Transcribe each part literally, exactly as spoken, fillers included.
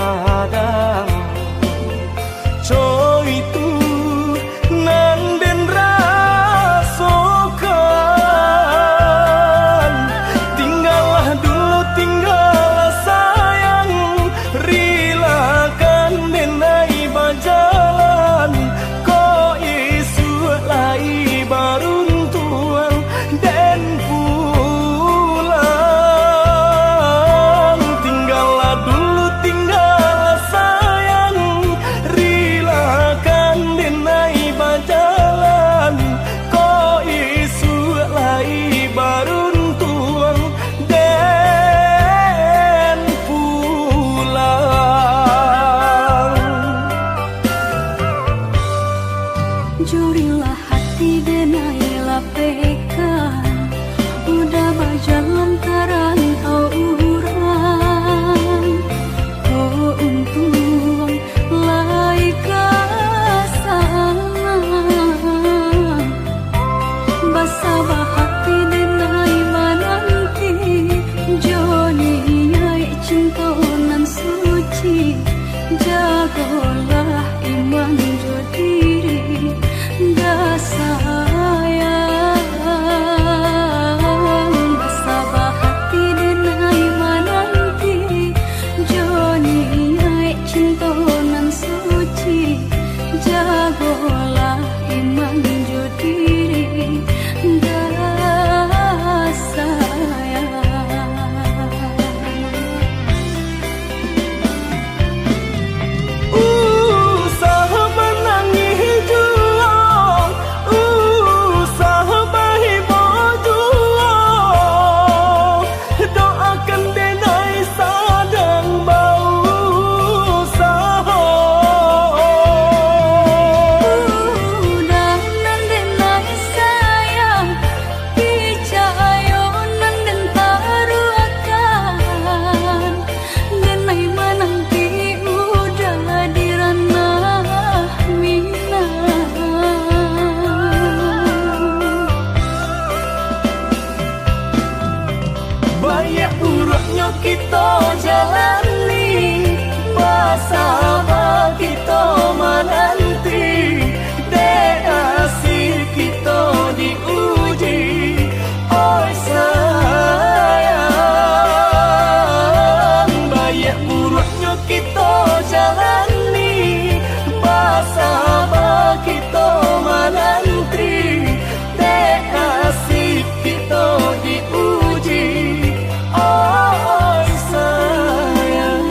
Kadang co itu nan den rasokan. Tinggallah dulu, tinggallah sayang, rilakan den ai bajalan. Ko isuak lai baruntuang den pulang. Tinggallah dulu, tinggallah sayang, rilakan den ai bajalan. Ko isuak lai baruntuang den pulang. Jurilah hati den ai lapehkan, udah bajalan ka rantau urang. Ko untuang lai ka sana. Basabah hati den ai mananti, jo niaik cinto nan suci. Jagolah iman jo diri, ndak sayang. Basabah hati den ai mananti, jo niaik cinto nan suci. Jagolah iman jo diri, ndak sayang. Usah manangih juo, usah bahibok juo. Doakan den ai sadang bausaho. Udah nan den ai sayang, picayo nan den taruahkan. Den ai mananti udah di ranah Minang. Baiak buruaknyo kito jalani, basaba kito mananti, dek nasib kito diuji, oi sayang. Baiak buruaknyo kito jalani, basaba kito mananti, dek nasib kito diuji, oi sayang.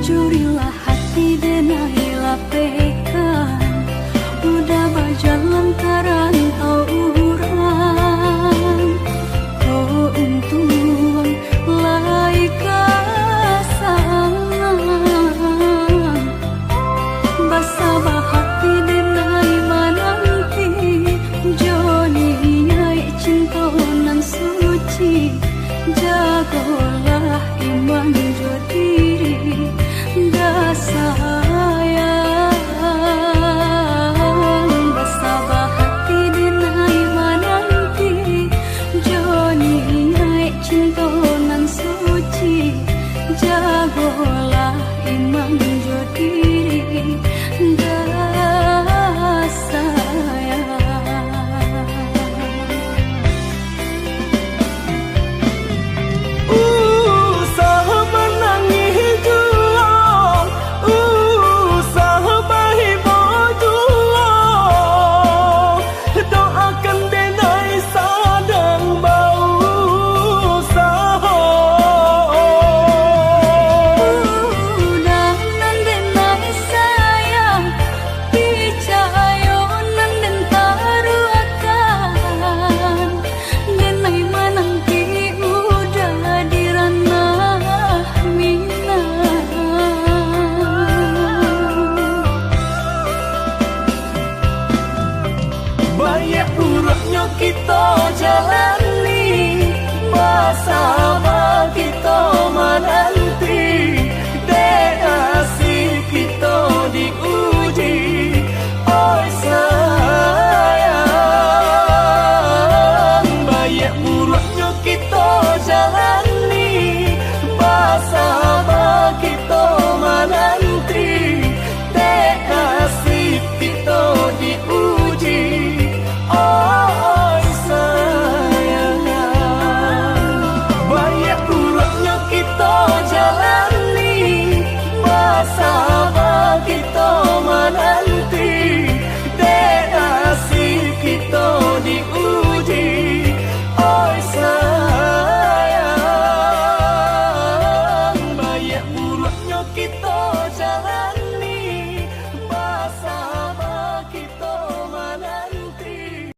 Jurilah hati den ai lapehkan, udah bajalan ka rantau urang. Ko untuang lai ka sana. Basaba hati den ai mananti, jo niaik cinto nan suci. Jagolah iman jo diri, ndak sayang. Basaba Yang buruknyo kito jalani, basamo kito manang.